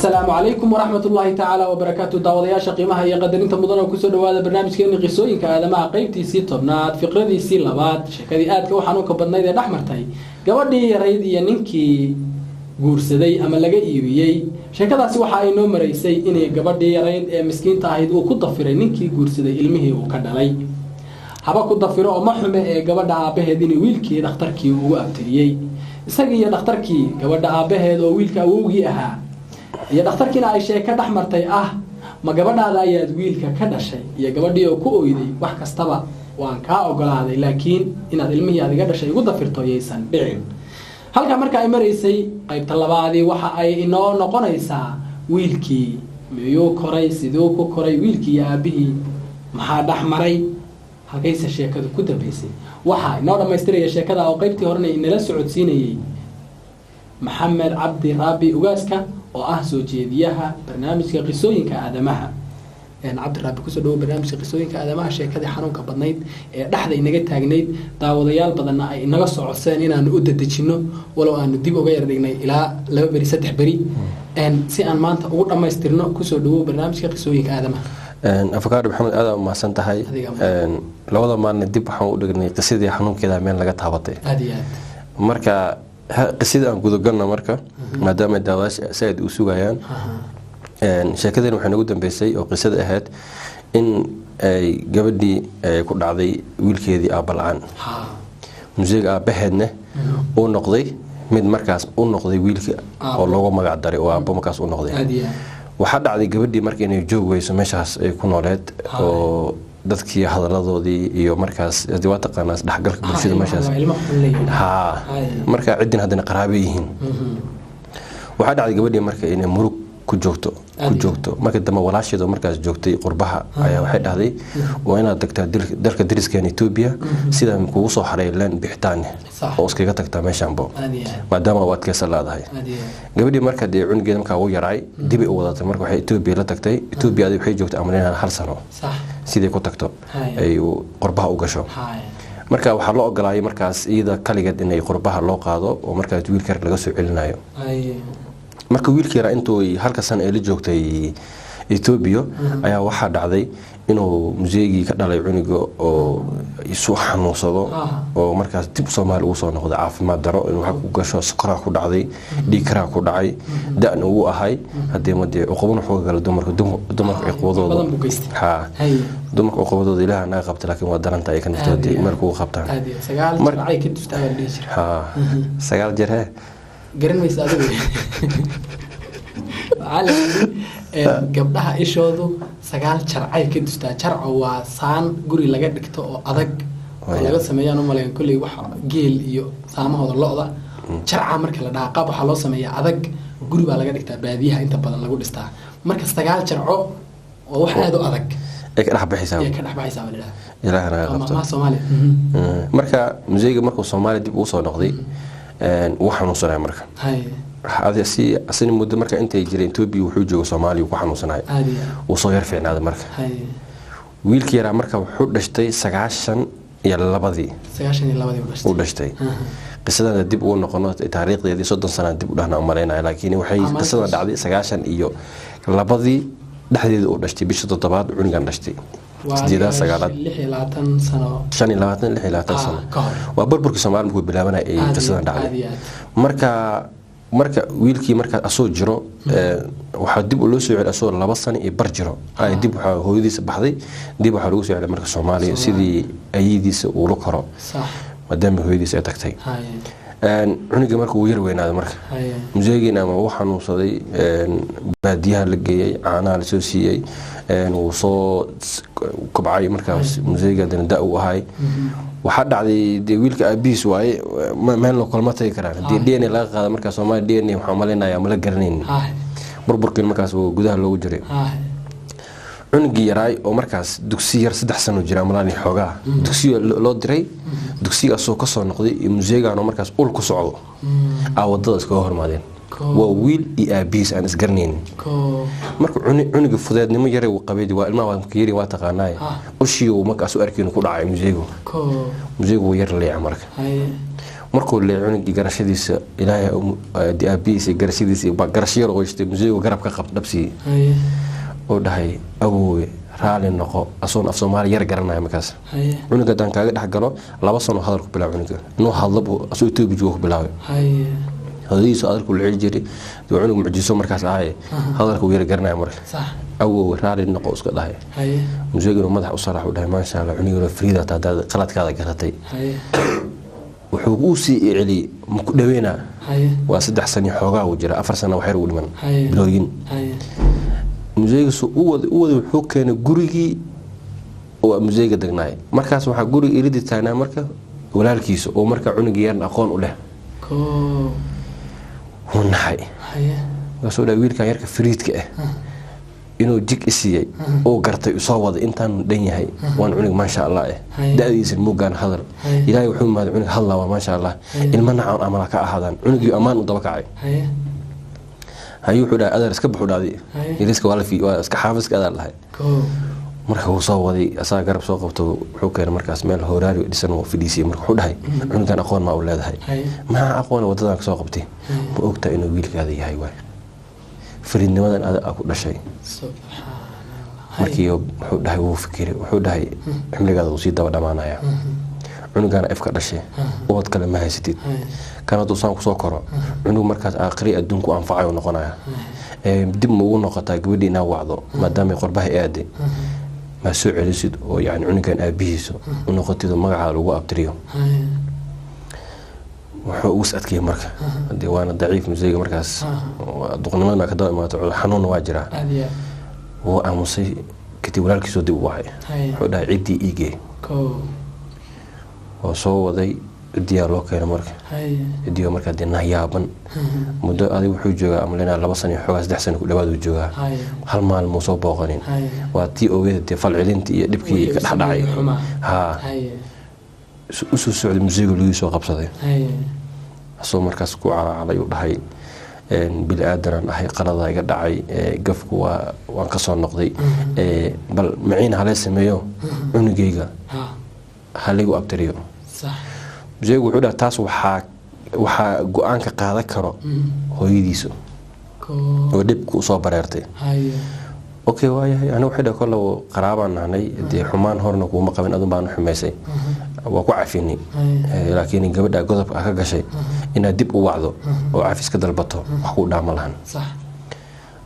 Asalaamu calaykum waraxmat ullaahi tacaala wabarakaatu. Daawadayaasha qiimaha iyo qadarinta mudan oo kusoo dhawaada barnaamijkeeni qisooyinka aadamaha, qeybtiisii 10aad, fiqradiisii labaad, sheekadii aadka u xanuunka badnayd ee dhex martay gabadhii yarayd iyo ninkii guursaday ama laga iibiyey. Sheekadaasi waxa ay noo maraysay inay gabadhii yarayd ee miskiinta ahayd uu ku dafiray ninkii guursaday ilmihii uu ka dhalay. Haba ku dafiro oo ma xume ee gabadha aabbaheed inay wiilkii dhakhtarkii ugu abtiriyey, isagii iyo dhakhtarkii, gabadha aabbaheed oo wiilka awowgii ahaa iyo dhakhtarkiina ay sheeko dhex martay ah: ma gabadhaada ayaad wiilka ka dhashay? Iyo gabadhii oo ku oyday: wax kastaba waan kaa ogolaaday, laakiin inaad ilmihii aad iga dhashay igu dafirto yaysan dhicin. Halkaa marka ay maraysay, qaybta labaadii waxa ay inoo noqonaysaa wiilkii miyuu koray, siduu ku koray wiilkii iyo aabbihii, maxaa dhex maray, halkayse sheekadu ku dambaysay? Waxaa inoo dhammaystiraya sheekada oo qaybtii horena inala socodsiinayey Maxamed Cabdi Raabi Ugaaska oo ah soo jeediyaha barnaamijka qisooyinka aadamaha. Cabdi Raabi, kusoo dhawo barnaamijka qisooyinka aadamaha. Sheekadii xanuunka badnayd ee dhexda inaga taagnayd, daawadayaal badanna ay inaga socodseen inaanu u dadejino, walow aanu dib uga yar dhignay ilaa 2 beri, 3 beri, si aan maanta ugu dhammaystirno. Kusoo dhawow barnaamijka qisooyinka aadamaha. Afakaadho Maxamed, aad u mahadsan tahay. Labada maalina dib waxaan u dhignay qisadii xanuunkeeda meel laga taabatay. Aad iyo aad. Marka qisadii aan gudagalno marka, maadaama daawadayaasha saaid u sugayaan sheekadeen. Waxay nagu dambeysay oo qisada ahayd in ay gabadhii ku dhacday wiilkeedii aabba la-aan, museega aabbaheedna uu noqday mid markaas u noqday wiilka oo loogu magac daray oo aabbo markaas u noqday. Waxaa dhacday gabadhii marka inay joog weyso meeshaas ay ku nooleed oo dadkii hadaladoodii iyo markaas waa taqaanaa isdhexgalka bulshada meeshaas. Ha, marka ciddin haddana qaraabo yihiin. Waxaa dhacday gabadhii marka inay murug ku joogto ku joogto. Marka dambe walaasheed oo markaas joogtay qurbaha ayaa waxay dhahday: waa inaad tagtaa dalka dariskeena Etoobiya, sidaan kugu soo xaray leen bixitaane oo iskaga tagtaa meeshaanbo, maadaama u adkeysa leedahay. Gabadhii marka dee cunugeeda markaa ugu yaraay dibay u wadatay. Marka waxay Etoobiya la tagtay. Etoobiya adi waxay joogtay amalinahan hal sano siday ku tagto ay qurbaha u gasho. Marka waxaa loo ogolaayay markaas iyada kaligeed inay qurbaha loo qaado oo markaas wiilka yar laga soo celinayo. Marka wiilka yaraa intuu halka sana ay la joogtay Etoobiya ayaa waxaa dhacday inuu museegii ka dhalay cunuga oo isu xanuunsado oo markaas dib Soomaali ugu soo noqday caafimaad daro inuu wax ku gasho, sokoraa ku dhacday, dhiig karaa ku dhacay, da-na uu ahay. Haddii ma dee cuqubana wuxuu gala dumarka, dumarka cuqubadooda, ha, dumarka cuqubadooda Ilaah naga qabta, laakiin waa daranta ay ka naftooda meel kugu qabtaan. Ha, 9 jeer he. Garan maysa adigu. Waxaa la yidhi gabdhaha ishoodu 9 jarcay ka dustaa. Jarco waa saan guri laga dhigto oo adag oo laga sameeyaan umaleyn kolley wax geel iyo saamahooda lo-da. Jarca marka la dhahaa, qaab waxaa loo sameeyaa adag, guri baa laga dhigtaa, baadiyaha inta badan lagu dhistaa. Marka 9 jarco waa wax aada u adag ay ka dhex baxaysaa. Ay ka dhex baxaysaa baa la yidhaha. Ilaah naga qabto. Maamaha Soomaaliya. Marka museega markuu Soomaaliya dib ugu soo noqday wuu xanuunsanaya. Marka si asina muddo marka intay jireen Etoobiya wuxuu jooga Soomaaliya ku xanuunsanaya, wuu soo yar fiicnaaday. Marka wiilkii yaraa marka wuxuu dhashtay 92-dii. 92-dii uu dhashtay. Qisadana dib ugu noqono taariikhdeedii 30 sana dib u dhahna umalaynaya, laakiin waxay qisada dhacday 92-dii dhexdeeda uu dhashtay, bisha toddobaad cunugan dhashtay, sideedaad, sagaalaad, 26 sano. 25, 26 sano waa burburkii Soomaali markuu bilaabanaya ay qisadan dhacday. Marka wiilkii markaa asoo jiro waxaa dib loo soo celi asoo 2 sano iyo bar jiro. Dib waxaa hooyadiisa baxday, dib waxaa lagu soo celi marka Soomaaliya sidii ayadiisa uu la koro, maadaama hooyadiisa ay tagtay. Cunuga marka wuu yar weynaaday. Marka museegiina ama uu xanuunsaday, baadiyaha la geeyey, caanaha lasoo siiyey, wuu soo kobcay. Markaas museega hadana da uu ahay. Waxaa dhacday dee wiilka aabihiis waaye, meel loo kulma tagi karaan haddii DNA laga qaado. Markaa Soomaaliya DNA waxaan umalaynayaa mala garanaynin, burburkiin markaas gudaha loogu jiray. Cunugii yaraay oo markaas dugsi yar 3 sano jira malaan xoogaa dugsiga loo diray, dugsiga asoo kasoo noqday iyo museegan oo markaas ul ku socdo aa wadada iskaga hormaadeen. Waa wiil iyo aabihiis aan isgaranaynin. Marka cunuga fudeednimo yare uu qabay, waa ilmaha waa yari, waa taqaanaaye, ushii uu markaas u arkiin ku dhacay museegu. Museegu wuu yar leeca marka. Markuu leecay cunugii garashadiisa ilaahay aabihiisa garashadiisa baa garasho yar oo yeeshtay, museega garab ka qabta dhabsigii Haye. Oo dhahay, "Awoowe, raali noqo," asoon af Soomaali yar garanaya markaas. Haye. Cunuga haddaan kaaga dhex galo, 2 sano hadal ku bilaabay cunuga inuu hadlo buu asoo Etoobiya joogo ku bilaabay. Haye. Hadadiisu hadalku la celi jiray dee cunug mucjiso markaas ahaye, hadalka uu yar garanaya marka. Sax. "Awoowe, raali noqo," iska dhahay. Haye. Museega inuu madax u sarax u dhahay, "Maasha Allah, cunugina friida hadaad qaladkaada garatay." Haye. Wuxuu u sii celiyey, "Ma ku dhaweynaa?" Haye. Waa 3 sano xoogaa uu jira, 4 sano waxyar ugu dhiman Haye. bilooyin. Haye. Museegiisu u waday, u waday, wuxuu keenay gurigii oo museega degnaay. Markaas waxaa guriga iridi taagnaa marka walaalkiisa oo marka cunugii yarna aqoon u leh. Koo. Wuu naxay. Haye. Markaasuu dhahay, "Wiilkan yarka fariidka ah inuu jig isiiyey oo gartay, usoo waday intaan dhan yahay, waan cunug maasha Allah ah." Haye. Da-diisa muugaan hadal. Haye. Ilaahay wuxuu mahad cunug hadlaa, waa maasha Allah. Haye. Ilmo nacaan amala ka ahaadaan, cunugii ammaan u daba kacay. Haye. Hayuu wuxuu dhahay, "Adeer, iska baxu," dhahday. Haye. Yariiska waa la fi waa iska xaafiska adaa dhahay. Koo. Marka wuu soo waday, asaga garab soo qabto, wuxuu keenay markaas meel horaari dhisan oo fadhiisiyey. Marka wuxuu dhahay, "Cunugan aqoon maa u leedahay?" Haye. "Maxaa aqoon? Wadadan kasoo qabtay." "Ma ogtaa inuu wiilkaada yahay? Waay fariidnimadan ada ku dhashay." Subxaan. Markii wuxuu dhahay, wuu fikiray, wuxuu dhahay, "Cimrigaada wuu sii daba dhamaanaya, cunugana ifka dhashay, ubad kale ma haysatid. Haye. Kan hadduu saan kusoo koro, cunug markaas aakhiri adduunku anfacayo noqonaya. Dib ma ugu noqotaa gabadhii inaa wacdo, maadaamay qorbaha aaday? Ma soo celisid oo yani cunugan aabihiisa u noqotid oo magacaa lagu abtiriyo?" Haye. Wuxuu ugu adkeeyey marka hadee waana daciif museega markaas, duqnimada ka daba imaato, xanuunna waa jiraa. Aad iyo aad. Wuu aamusay. Kadib walaalkiisoo dib u wacay. Haye. Wuxuu dhahay, "Ciddii iigee." Koo. Waa soo waday, ciddiyaa loo keenay marka. Haye. Ciddii markaa dee nahyaaban muddo adig wuxuu joogaa amaleynaa 2 sano iyo xoogaa, 3 sano ku dhawaad uu joogaa. Haye. Hal maalin muu soo booqanin. Haye. Waa tii ogeeda dee falcelintii iyo dhibkii Wixii ka dhex dhacay. sameeyey xumaa. Haa. Haye. Usoo socday museega lagii soo qabsaday. Haye. Asoo markaas ku calacalay uu dhahay, "Bili aadanaan ahay, qaladaa iga dhacay, gafku waa waan ka soo noqday, bal maciin halee sameeyo cunugayga, Ha. halaygu abtiriyo." Sax. Museegu wuxuu dhahay, taas waxaa go-aanka qaadan karo hooyadiisa Koo. oo dhibku usoo bareertay. Haye. "Okay, waayahay." Aniga waxay dhahay, "Kolle qaraabaan nahnay, dee xumaan horna kuuma qabin, adun baan u xumaysay, waa ku cafinay." Haye. "Laakiin gabadha godobka ah ka gashay inaad dib u wacdo oo cafis ka dalbato wax kuu dhaama lahan." Sax.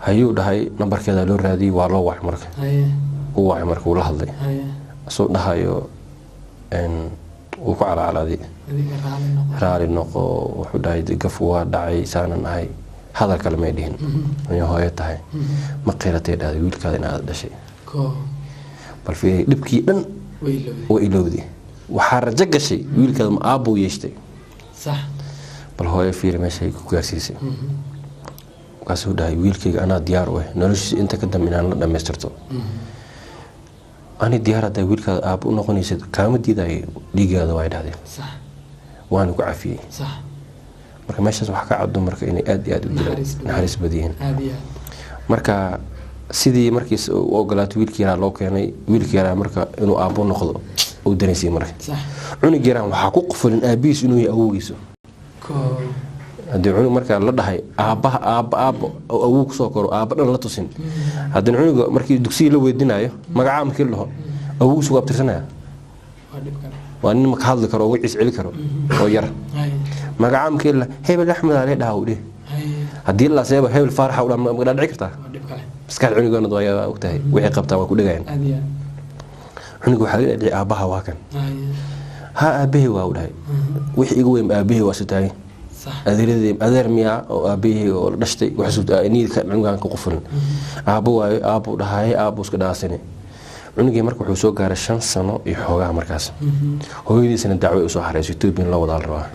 Hayuu dhahay. Nambarkeeda loo raadiyey, waa loo wacay marka. Haye. Uu wacay marka, uu la hadlay. Haye. Asoo dhahayo wuu ku calacalaaday. "Adiga raali noqo." "Raali noqo," wuxuu dhahay, "gafku waa dhacay, saanan ahay." Hadal kale may dhihin, inay hooyo tahay ma qiratay dhahday wiilkaada inaad dhashay? Koo. Bal fiiri, dhibkii dhan Way ilowday. waa ilowday, waxaa rajo gashay wiilkaada ma aabbuu yeeshtay. Sax. Bal hooyo fiiri meeshay ku gaarsiisay. Markaasuu dhahay, "Wiilkayga anaa diyaar u ah noloshiisa inta ka dambe inaan la dhammaystirto. Ani diyaar haddaa wiilkaada aabba u noqonaysid, kaama diidayo, dhiigaada waa," dhahdeen. Sax. "Waana ku cafiyey." Sax. Marka meeshaas waxaa ka caddo marka inay aad iyo aad u jiraan Naxariis badan. naxariis badan yihiin. Aad iyo aad. Marka sidii markiis u ogolaatay, wiilkii yaraa loo keenay. Wiilkii yaraa marka inuu aabbo noqdo uu danaysay marka. Sax. Cunug yaraan waxaa ku qufulin aabihiis inuu yahay awowgiisa. Koo. Haddii cunug marka la dhahay aabbaha, aabba, aabbo oo awow kusoo koro, aabba dhan la tusin, haddana cunuga markii dugsiga la weydiinayo magacaa markii la dhaho, awowgiisu waa abtirsanaya. Waa dhib kale. Waa nin maka hadli karo oo wiciis celi karo oo yar. Haye. Magacaa markii la, "Hebel Axmed aa lee," dhaha uu dheh. Haye. Haddii la seeba "Hebel Faaraxa" u dhaha, ma dhaadhici kartaa? Waa dhib kale. Maskaxda cunugana waa ogtahay wixii qabtaa waa ku dhegayaan. Aad iyo aad. Cunuga waxaa laga dhadhici aabbaha waa kan. Haye. "Ha, aabbahay waa," u dhahay. "Wixii iga weyn aabbahay waa su taagay." Sax. "Adeeradii adeer miyaa oo aabbahay oo la dhashtay?" Wax niidka cunugan ku qufulin aabbo waayo, aabbu dhahay, aabbu iska dhaasane. Cunugii marka wuxuu soo gaaray 5 sano iyo xoogaha markaas. Hooyadiisana dacwo ay usoo xareyso, Etoobiyan loo wadaa la rabaa.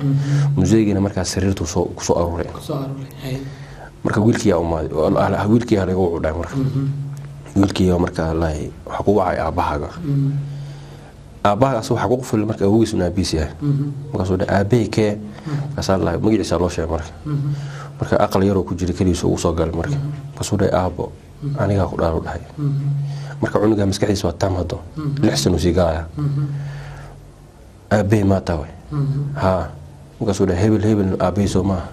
Museegiina markaas sariirtuu soo kusoo aruuray. Kusoo aruuray. Haye. Marka wiilkiyaa umaaday, wiilkiyaa laga wuxuu dhahay marka, wiilkiyaa marka lahay waxaa ku wacay aabbahaaga. Aabbahagaas waxaa ku qufulin marka awogiis un aabihiis yahay. Markaasuu dhahay, "Aabbahay kee?" Markaasaa lahay magaciisa loo sheegay. Marka aqal yaroo ku jira keligiisa ugu soo galay. Marka markaasuu dhahay, "Aabbo, anigaa ku dhaalu," dhahay. Marka cunugaa maskaxdiisa waa tam haddo, 6 sano sii galaya. "Aabbahay maa tahay?" "Haa." Markaasuu dhahay hebel hebel aabbahay soo maaha,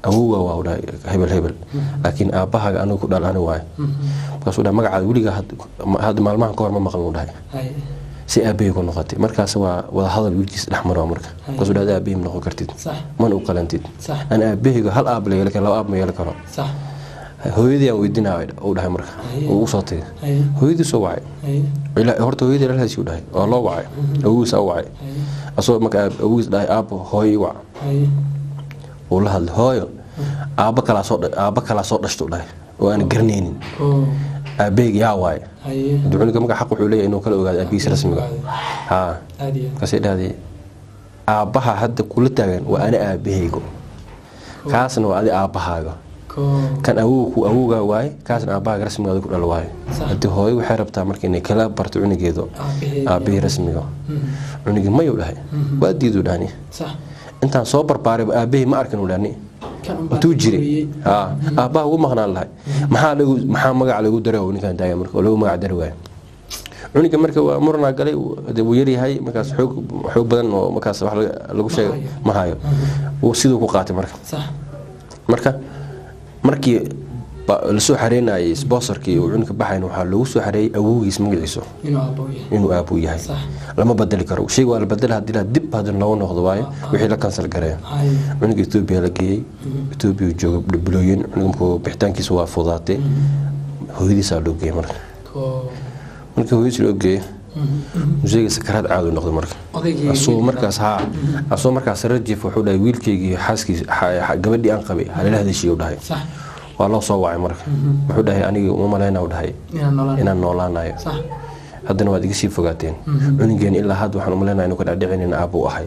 awowga waa, u dhahay hebel hebel, laakiin aabbahaaga anigu ku dhal ani waaye. Markaasuu dhahay magacaada weligaa hadda maalmahan ka hor ma maqlin, u dhahay, si aabbahay ku noqotay. Markaas waa wada hadal wiilkiisa dhex maro marka. Markaasuu dhahay aabbahay ma noqon kartid, mana u qalantid, an aabahayga hal aab la yeeli karo, laba aab ma yeeli karo. Hooyadii aan weydiinaya, uu dhahay marka uu usoo tagay. Hooyadii soo wacay, horta hooyadii lalhaysi, u dhahay waa loo wacay, awowgiis u wacay, asagoo marka awowgiis dhahay aabbo hooyo ii wac. Uu la hadlay hooyo, aabba kalaa soo, aabba kalaa soo dhashta, u dhahay, oo aan garanaynin aabahayga yaa waaye. Cunuga marka xaq wuxuu leeyahay inuu kala ogaado aabihiisa rasmiga haa. Markaasay dhahday aabbaha hadda kula taagan waa ani aabahaygo, kaasna waa adi aabbahaaga, kan awow ku awowgaa waaye, kaasna aabbahaaga rasmigaada ku dhal waaye. Haddii hooyo waxay rabtaa marka inay kala barto cunugeedo aabbihii rasmiga. Cunugii mayuu dhahay, waa diiduu dhahni, intaan soo barbaarayba aabahii ma arkin, uu dhahni, intuu jiray haa aabbaha ugu maqnaan lahay, maxaa lagu, maxaa magac lagu daray oo ninkan taagay marka oo lagu magac dari waayo cunuga? Marka waa muranaa galay, dee wuu yaryahay markaas, xoog xoog badan oo markaas wax lagu sheego ma hayo, wuu siduu ku qaatay marka. Marka markii lasoo xareynayay sponsorkii uu cunuga baxayn, waxaa loogu soo xareeyay awowgiis magaciisa inuu aabbo yahay. Lama bedeli karo shayga, waa la bedela haddii la dib haddana loogu noqdo waayo wixii la cancel gareeyo. Cunuga Etoobiya la geeyey, Etoobiya jooga bilooyin. Cunuga markuu bixitaankiisa waa fudaatay, hooyadiisaa loo geeyey. Marka markii hooyadiis loo geeyey, museyga sakaraad caadi noqday marka. Asuu markaas haa, asuu markaas rajiif, wuxuu dhahay wiilkaygii xaaskiisa, gabadhii aan qabay halala hadashiy, u dhahay. Waa loo soo wacay marka. Wuxuu dhahay aniga uma malayna, u dhahay, inaan noolaanayo, haddana waad iga sii fogaateen cunugeeni, ilaa hadda waxaan umalaynaya inuu ka dhaadhicin in aabbu ahay.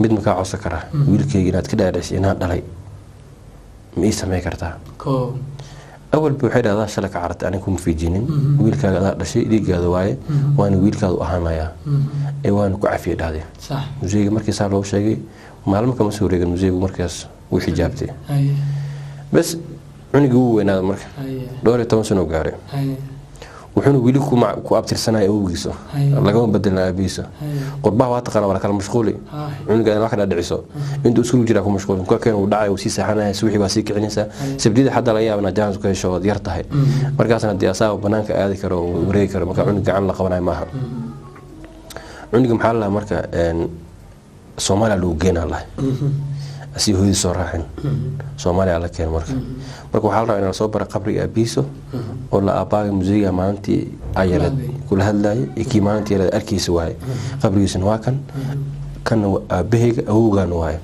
Mid makaa codsan karaa wiilkayga inaad ka dhaadhicisay inaan dhalay? Ma ii samey kartaa? Awalba waxay dhahdaa shalay ka carartay, aniga kuma fiijinin, wiilkaaga adaa dhashay, dhiiggaada waaye, waana wiilkaadu ahaanayaa ee waana ku cafiyay, dhahday museyga. Markii saa loo sheegay, maalmo kama soo wareegin, museygu markaas wuu xijaabtay bes. Cunugii wuu weynaaday marka, dhowr iyo toban sano gaaray, wuxuuna weli ku abtirsanaya awowgiisa, lagama bedelna aabihiisa. Qurbaha waa taqaana, waa la kala mashquuli, cunuga wax ka dhadhiciso intuu iskuul jiraa ku mashquuli, kuwa keen uu dhacay, uu sii seexanaya, subaxii waa sii kicinaysaa, sabdida xataa laga yaaba inaad jaanis ku hesho ood yar tahay, markaasna dee asaaba banaanka aadi karo oo wareegi karo. Marka cunug gacan la qabanayo maaha. Cunuga maxaa la lahaa marka? Soomaaliya lagu geenaa lahay, asii hooyadii soo raacin, Soomaaliya la keeno marka. Marka waxaa la rabaa in lasoo bara qabriga aabihiisa oo la aabbaaga museyga maalintii ayareed kula hadlaayay iyo kii maalintii yareed arkaysa waaye, qabrigiisana waa kan, kanna waa aabahayga, awowgaana waaye.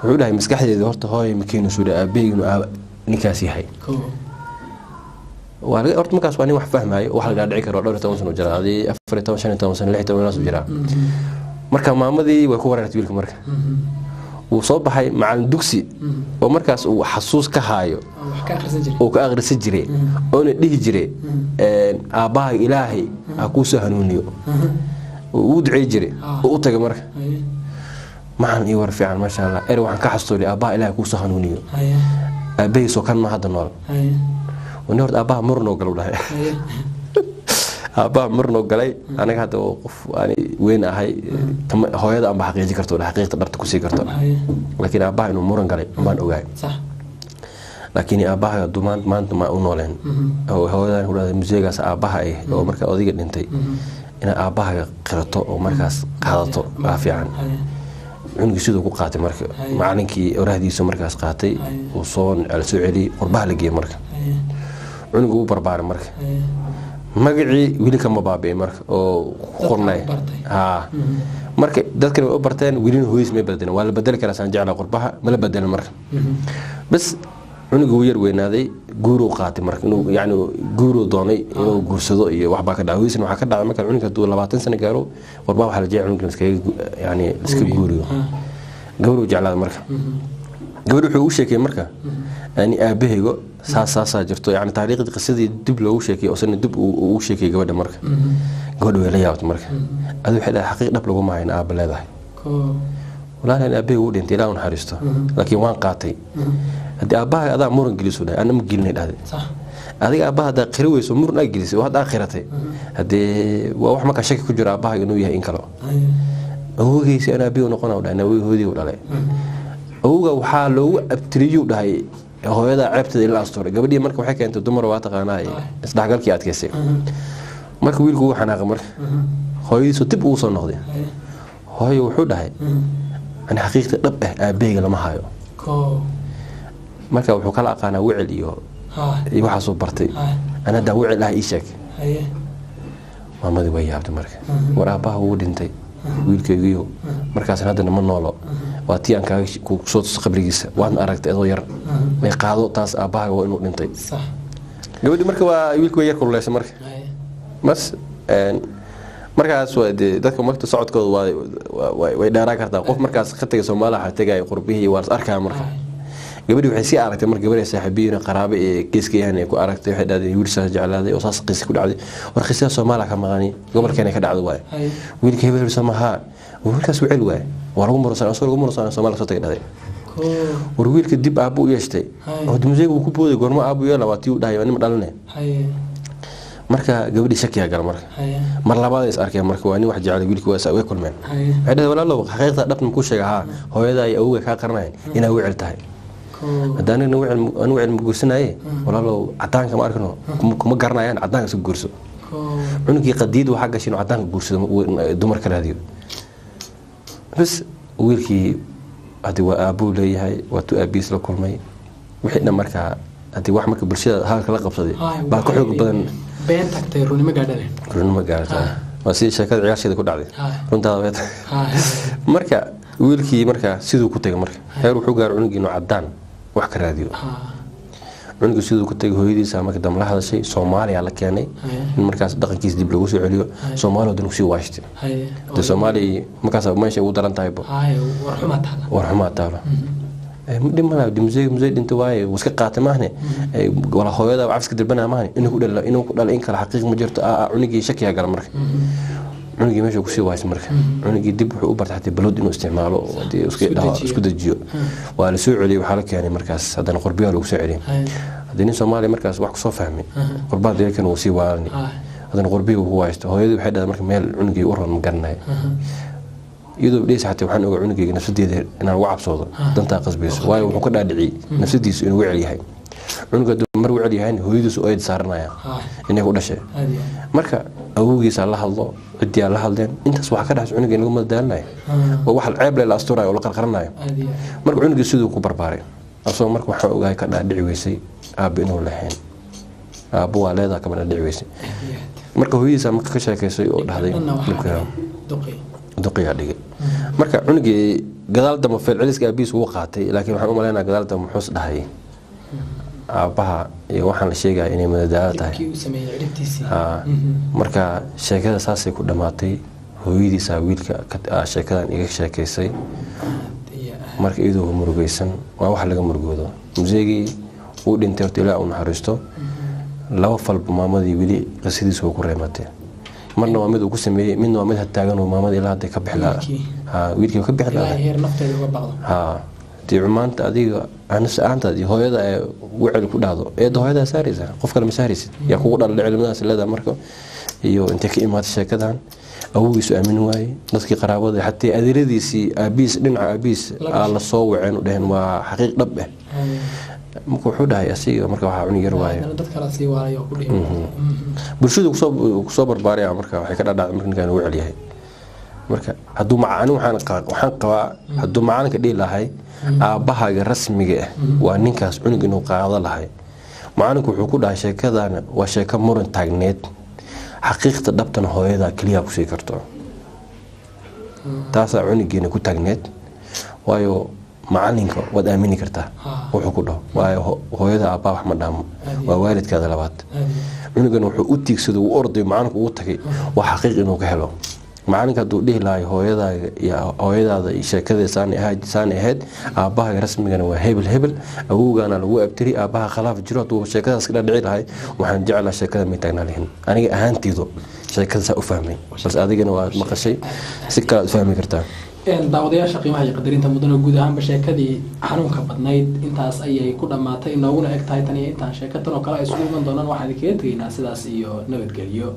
Wuxuu dhahay maskaxdeeda horta hooya ma keenaysu, dhahay, aabahayga inuu ninkaas yahay. Waa laga horta markaas waa nin wax fahmaayo, wax lagaa dhici karo, dhowr iyo toban sano jiraa, adii 14, 15 sano, 16 inaas jiraa. Marka maamadii way ku wareertay wiilka. Marka wuu soo baxay, macalin dugsi oo markaas uu xasuus ka haayo uu ka akhrisan jiray oona dhihi jiray aabbaha ilaahay ha kuu soo hanuuniyo, uu ducey jiray, uu u tagay marka. Macalin, ii war fiican, maasha allah, ere waxaan ka xasuustay aabbaha ilaahay kuu soo hanuuniyo, aabbahiisoo kan ma hadda nool? Wani horta aabbaha murnoo gal, u dhahay, aabbaha murnoo galay, aniga hadda oo qof aan weyn ahay, hooyada anba xaqiijin karto, xaqiiqda dharta kusii karto, laakiin aabbaha inuu muran galay baan ogahay, laakiin aabbaha hadduu maanta ma u nooleen oo hooyadan ku dhahday museegaas aabbaha ah oo marka odayga dhintay, inaad aabbahaga qirato oo markaas qaadato waa fiican. Cunugii siduu ku qaatay marka macalinkii orahdiisu markaas qaatay, uu soo la soo celiyey, qurbaha la geeyey. Marka cunugu wuu barbaaray, marka magacii weli kama baabi'in marka oo ku qornay haa. Marka dadkani way u barteen, welina hooyadiis may bedelin. Waa la bedeli karaa saan jeclaa, qurbaha ma la bedelin marka. Bas cunugu wuu yar weynaaday, guuruu qaatay marka, inuu yani guuruu doonay inuu guursado iyo waxbaa ka dhacay. Hooyadiisna waxaa ka dhacay marka cunuga hadduu 20 sano gaaro, qurbaha waxaa la jecel cunuga iskaga yani iska guuriyo. Gabadhuu jeclaaday marka, gabadh wuxuu u sheekay marka yani aabahaygo saas saasaa jirto, yani taariikhdii qisadii dib loogu sheekay oo sana dib ugu sheekay gabadha. Marka gabadha way la yaabtay marka, adu waxay dhahay xaqiiq dhab laguma hayn aaba leedahay, walaalan aabahaygu wuu dhintay, ilaah u naxariisto, laakiin waan qaatay. Haddii aabbaha adaa muran geliso, dhahay, ana ma gelinay, dhahday, adiga aabbaha haddaa qiri weyso, muran aa gelisay oo hadda aa qiratay, haddee waa wax markaa shaki ku jiro aabbaha inuu yahay in kale. Awowgeysi anaa biyo noqona u dhahay, hooyadii u dhalay. Awowga waxaa loogu abtiriyuu dhahay hooyada ceebteeda in la asturay. Gabadhii marka waxay keentay dumar, waa taqaanaa, isdhexgalkii adkaysay. Marka wiilku wuu xanaaqay, marka hooyadiisu dib ugu soo noqday. Hooyo, wuxuu dhahay, ani xaqiiqda dhab ah aabaheyga lama hayo. Marka wuxuu kala aqaanaa wicil iyo waxaasuu bartay. Ani haddaa wicil ah ii sheeg. Maamadii way yaabtay marka. War aabbaha wuu dhintay, wiilkaygiyo, markaasna haddana ma noolo. Waa tii aan kaaga soo tuso qabrigiisa, waadna aragtay adoo yar. May qaado taas, aabbahaaga waa inuu dhintay. Gabadhi marka waa wiilku way yar kululeysa marka. Bas markaas waa dee dadka marka socodkooda waa way dheeraan kartaa. Qof markaas ka tegay Soomaaliya waxaa tegaya qurbihii, waa las arkaa. Marka gabadhi waxay sii aragtay marka gabadhi saaxiibiyiin qaraabo ee geeska yahan ay ku aragtay, waxay dhahdeen wiil saas jeclaaday oo saas qisi ku dhacday. War qisada Soomaaliya ka maqani, gobolkeena ka dhacdo waaye. Wiilka hebel samaha, wiilkaas wicil waaye, waa lagu murusan, asoo lagu murusan Soomaaliya soo tagay dhahday. War wiilka dib aabbo u yeeshtay oo museega uu ku booday, goormo aabbo yeela? Waa tii u dhahay nima dhalane. Marka gabadhii shakiyaa gala. Marka mar labaad is arkeen, marka waa nin wax jeclay wiilkii, waa way kulmeen. Waxay dhahay, walaalow, xaqiiqda dhabta makuu sheega? Haa, hooyada iyo awowga kaa qaranayan inaa wicil tahay. Hadda anigana wicil, anu wicil ma guursanaaye, walaalow, cadaanka ma arkino, kuma garanayaan, cadaanka iska guurso. Cunugii qadiid waxaa gashay inuu cadaanka guursado, dumar ka raadiyo. Bas wiilkii hadii waa aabbuu leeyahay, waa tuu aabihiis la kulmay, wixii dhan. Markaa hadii wax marka bulshada hadalka la qabsaday baa ka xoog badan. Been tagtay runimo gaadhale. Runimo gaarta waa sidii sheekada ciyaasheeda ku dhacday. Runtaada way tahay. Marka wiilkii marka siduu ku tagay, marka heer wuxuu gaaray cunugii inuu cadaan wax ka raadiyo. Cunugii siduu ku tagay, hooyadiisa marka dambe la hadashay, Soomaaliya la keenay in markaas dhaqankiisa dib loogu soo celiyo. Soomaaliya wadan kusii waashtay de. Soomaaliya markaas meesha ugu daran tahayba war xumaa taalo. Dhib malaha, musey musey dhinta waaye, wuu iska qaatay maahne, wala hooyada cafiska dirbanaa maahne, inuu ku dhala, inuu ku dhala in kale xaqiiq ma jirto. Cunugii shakiyaa gala. Marka cunugii meesha kusii waaysa, marka cunugii dib wuxuu u bartay xataa balowd inuu isticmaalo oo dee isku dejiyo. Waa la soo celiyey, waxaa la keenay markaas haddana qurbiyaa lagu soo celiyey. Haddii nin Soomaaliya markaas wax kusoo fahmay qurbaa deelkan wuu sii waalani, haddana qurbihii wuu ku waaysto. Hooyadii waxay dhahday marka meel cunugii u ron ma garanayo, iyadoo dhehaysa xataa waxaan ogaa cunugeyga nafsadeeda inaan uga cabsoodo, dantaa qasbayso, waayo wuxuu ka dhaadhiciyey nafsadiisu inuu wecel yahay. Cunuga hadduu mar wecel yahay, hooyadiisu eed saaranaya inay ku dhashay. Marka awowgiisa la hadlo, ciddii la hadleen, intaas waxaa ka dhaxaysa cunuga in lagu madadaalinayo oo wax ceeb le la asturayo oo la qarqaranayo. Marka cunugii siduu ku barbaaray asagoo marka waxaan ogahay ka dhaadhici weysay aabba inuu lahayn, aabbo waa leedaha, kama dhaadhici weysay. Marka hooyadiisa marka ka sheekaysay oo dhahday duqiyaa dhigay. Marka cunugii gadaal dambe feelceliska aabihiis wuu qaatay, laakiin waxaan u malaynaa gadaal dambe muxuus dhahay aabbaha iyo waxaan la sheegaya inay madadaalo tahay. Marka sheekada saasay ku dhammaatay. Hooyadiisaa wiilka sheekadan iga sheekaysay marka iyadoo murugaysan. Waa wax laga murugoodo. Museegii wuu dhintay horta, Ilaah u naxariisto. Laba falba maamadii weli qisadiisu way ku reematay. Marna waa mid uu ku sameeyey, midna waa mid hataagan oo maamada ilaa hadda ka bixi lahaa. Wiilkii ka bixi lahaa. Dee maanta adiga anas-aantaad iyo hooyada ee wecel ku dhahdo, eedda hooyadaa saaraysa, qof kale ma saaraysid, yaa kugu dhala cilmadaas leedaha. Marka iyo intay ka imaatay sheekadan, awowgiisu aamin waayey, dadkii qaraabada, xataa adeeradiisii aabihiis, dhinaca aabihiis aa la soo waceen, u dhaheen waa xaqiiq dhab ah. Marka wuxuu dhahay asiga marka waxaa cunug yar waaye, bulshadu kusoo barbaaraya. Marka waxay ka dhadhacday marka ninkaan wecel yahay. Marka hadduu ani waxaan qabaa hadduu macalinka dhihi lahay aabbahaaga rasmiga ah waa ninkaas, cunug inuu qaado lahay. Macalinku wuxuu ku dhahay sheekadana waa sheeko muran taagneed, xaqiiqta dhabtana hooyadaa keliya kusii karto. Taasaa cunugeena ku taagneed, waayo macalinka waad aamini kartaa wuxuu ku dhaho, waayo hooyada aabbaa wax ma dhaamo, waa waalidkaada labaad. Cunugan wuxuu u tiigsaday, uu orday macalinku ugu tagay, waa xaqiiq inuu ka helo. Macalinka hadduu dhihi lahay hooyadaaga iyo hooyadaada iyo sheekadee saani ahayd, aabbahaaga rasmigana waa hebel hebel, awowgaana lagu abtiri, aabbaha khalaaf jiro, hadduu sheekadaas ka dhadhici lahay, waxaan jeclaa sheekada may taagnaa lahin. Aniga ahaanteydu sheekada saa u fahmay, balse adigana waad maqashay, si kale aad u fahmi kartaa. Daawadayaasha qiimaha iyo qadarinta mudana, guud ahaanba sheekadii xanuunka badnayd intaas ayay ku dhammaatay, inooguna eg tahay. Tan iyo intaan sheeko tan oo kale ay isugu iman doonaan, waxaan idinkaga tegaynaa sidaas iyo nabadgelyo.